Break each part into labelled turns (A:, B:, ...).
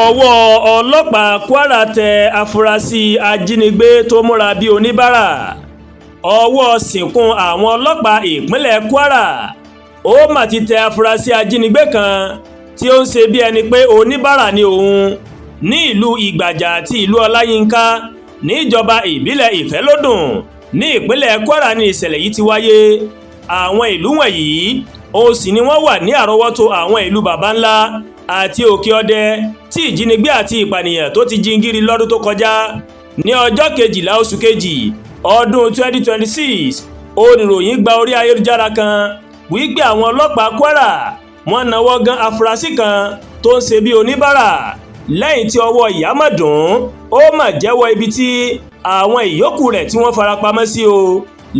A: Ọwọ́ ọlọ́pàá Kwara tẹ àfúrásì ajínigbé tó múra bíi oníbàárà. Ọwọ́ ṣìnkún àwọn ọlọ́pàá ìpínlẹ̀ Kwara ó mà ti tẹ àfúrásì ajínigbé kan tí ó ń ṣe bí ẹni pé oníbàárà ni òun ní ìlú Ìgbàjà àti ìlú Ọláyínká níjọba ìbílẹ̀ Ìfẹ́lódùn ní ìpínlẹ̀ Kwara ní ìṣẹ̀lẹ̀ yìí ti wáyé. Àwọn ìlú wọ̀nyí ó sì ni wọ́n wà ní àrọ́wọ́tó àwọn ìlú Baba Ńlá àti Òkè Ọdẹ tí ìjínigbé àti ìpànìyàn tó ti jingiri lọ́dún tó kọjá. Ní ọjọ́ 12 oṣù kejì ọdún 2026, oníròyìn gba orí ayélujára kan wípé àwọn ọlọ́pàá Kwara wọ́n náwó gan afurasí kan tó ń ṣe bí oníbàárà. Lẹ́yìn tí ọwọ́ ìyámọ̀dún, ó mà jẹ́wọ́ ibi tí àwọn ìyókù rẹ̀ tí wọ́n farapamọ́ sí o.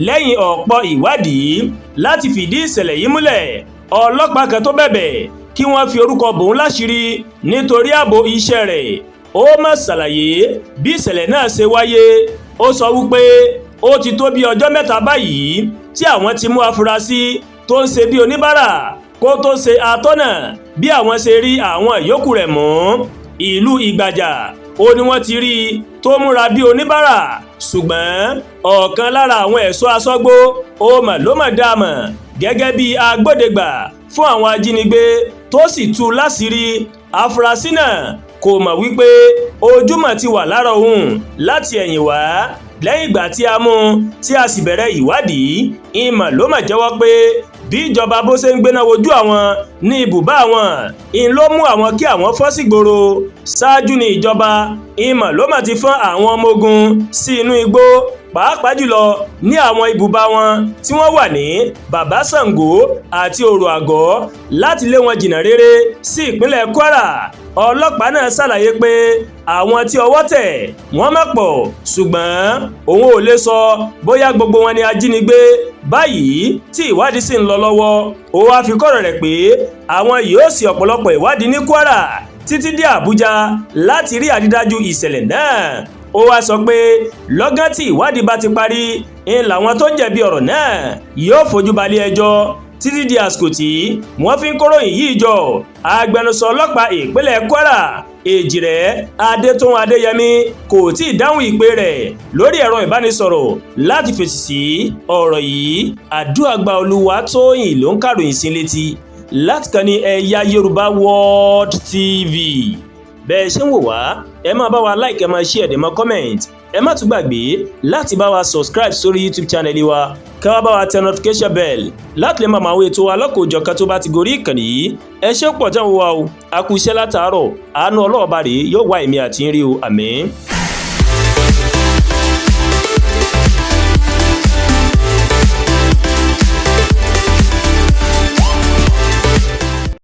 A: Lẹ́yìn ọ̀pọ̀ ìwádìí láti fìdí ìṣẹ̀lẹ̀ yìí múlẹ̀, ọlọ́pàá kan tó bẹ̀bẹ̀ kí wọ́n fi orúkọ bòun láṣìírí nítorí ààbò iṣẹ́ rẹ̀, ó mà ṣàlàyé bí ìṣẹ̀lẹ̀ náà ṣe wáyé. Ó sọ wípé ó ti tó bí ọjọ́ 3 báyìí tí àwọn ti mú afurasí tó ń ṣe bí oníbàárà kó tó ṣe atọ́nà bí àwọn ṣe rí àwọn ìyókù rẹ̀ mú. Ìlú Ìgbàjà ó ní wọ́n ti rí i tó múra bí oníbàárà, ṣùgbọ́n ọ̀kan lára àwọn ẹ̀ṣọ́ aṣọ́gbó ó mà ló mà dá a mọ̀ gẹ́gẹ́ bí agbódegbà fún àwọn ajínigbé tó sì tú láṣìírí. Afurasí náà kò mọ̀ wípé ojúmọ̀ ti wà lára òun láti ẹ̀yìn wá. Lẹ́yìn ìgbà tí a mú un tí a sì bẹ̀rẹ̀ ìwádìí, ìmọ̀ ló mà jẹ́wọ́ pé bí ìjọba bó ṣe ń gbéná wojú àwọn ní ibùbá àwọn ń ló mú àwọn kí àwọn fọ́ sígboro. Ṣáájú ní ìjọba ìmọ̀ ló mà ti fọ́n àwọn ọmọ ogun sí inú igbó, pàápàá jùlọ ní àwọn ibùba wọn tí wọ́n wà ní Bàbá Ṣàngó àti Òrò Àgọ́, láti lé wọn jìnnà réré sí ìpínlẹ̀ Kwara. Ọlọ́pàá náà ṣàlàyé pé àwọn tí ọwọ́ tẹ̀ wọ́n má pọ̀, ṣùgbọ́n òun ò lè sọ bóyá gbogbo wọn ni ajínigbé báyìí tí ìwádìí sì ń lọ lọ́wọ́. Ó wáá fi kọ́rọ̀ rẹ̀ pé àwọn yóò ṣe ọ̀pọ̀lọpọ̀ ìwádìí ní Kwara títí dé Àbújá láti rí àrídájú ìṣẹ̀lẹ̀ náà. Ó wáá sọ pé lọ́gán tí ìwádìí bá ti parí ń làwọn tó jẹ̀bi ọ̀rọ̀ náà yóò fojú balẹ̀ ẹjọ́. Títí di àsìkò tí wọ́n fi ń kóròyìn yìí jọ, agbẹnusọ ọlọ́pàá ìpínlẹ̀ Kwara, Èjìrẹ́ Adétòun Adéyẹmí, kò tí ì dáhùn ìpè rẹ̀ lórí ẹ̀rọ ìbánisọ̀rọ̀ láti fèsì sí ọ̀rọ̀ yìí. Àdúràgbà Olúwatóyìn ló ń kàròyìn sí létí láti kàn ní Ẹ̀yà Yorùbá World TV. Bẹ́ẹ̀ ṣe ń wò wá, ẹ máa bá wa like, ẹ máa share, ẹ máa comment. Ẹ má tún gbàgbé láti bá wa subscribe sórí YouTube channel wa, kí wọ́n bá wa tẹ notification bell láti lè máa mọ àwọn ètò wa lọ́kọ̀ọ́jọ̀kan tó bá ti gorí ìkànnì yìí. Ẹ ṣé pọ̀ tẹ́ ń wá o. A kú iṣẹ́ látàárọ̀. Àánú ọlọ́ọ̀bá rèé yóò wá èmi àti ń rí o. Àmín.